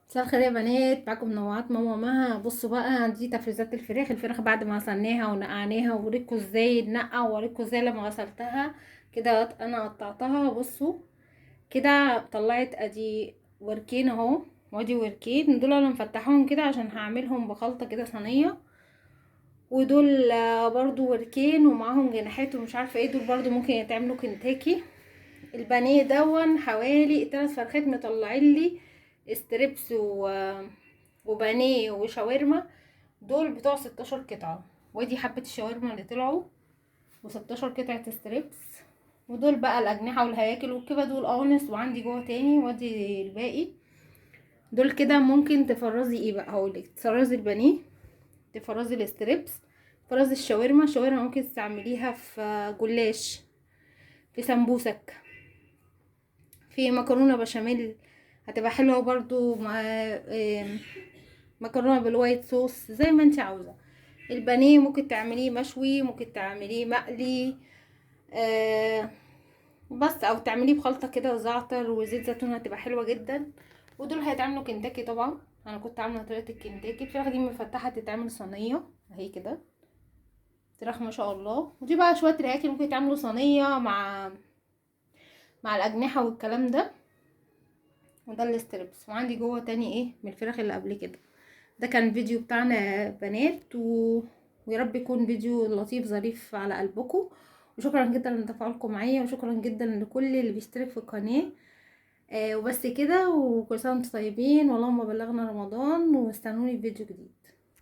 مساء الخير يا بنات، معاكم منوعات ماما مها. بصوا بقى، دي تفريزات الفراخ. الفراخ بعد ما غسلناها ونقعناها، ووريكم ازاي نقع، ووريكم ازاي لما غسلتها كده انا قطعتها. بصوا كده طلعت ادي وركين اهو، وادي وركين. دول انا مفتحاهم كده عشان هعملهم بخلطه كده صينية، ودول برضو وركين ومعاهم جناحات ومش عارفه ايه، دول برضو ممكن يتعملوا كنتاكي. البانيه دون حوالي 3 فرخات مطلعين لي strips وبانيه وشاورما، دول بتوع 16 قطعه. وادي حبه الشاورما اللي طلعوا و16 قطعه strips، ودول بقى الاجنحة والهياكل والكبد والقوانص، وعندي جوه تاني وادي الباقي. دول كده ممكن تفرزي ايه بقى، هقولك تفرزي البانيه، تفرزي ال strips، تفرزي الشاورما. الشاورما ممكن تستعمليها في جلاش، في سمبوسك، في مكرونه بشاميل هتبقى حلوة برضو، مع مكرونه بال white sauce زي ما انت عاوزه. البانيه ممكن تعمليه مشوي، ممكن تعمليه مقلي، بس، او تعمليه بخلطه كده زعتر وزيت زيتون، هتبقى حلوة جدا. ودول هيتعملوا كنتاكي طبعا، انا كنت عامله طريقه الكنتاكي. الفراخ دي مفتحة تتعمل صينية اهي كده، فراخ ما شاء الله. ودي بقى شوية رياكل ممكن يتعملوا صينية مع الاجنحة والكلام ده. وده ال strips. وعندي جوه تاني ايه من الفراخ اللي قبل كده. ده كان فيديو بتاعنا يا بنات، ويا رب يكون فيديو لطيف ظريف على قلبكم. وشكرا جدا لتفاعلكم معايا، وشكرا جدا لكل اللي بيشترك في القناة. وبس كده، وكل سنة وانتم طيبين، واللهم بلغنا رمضان، واستنوني في فيديو جديد.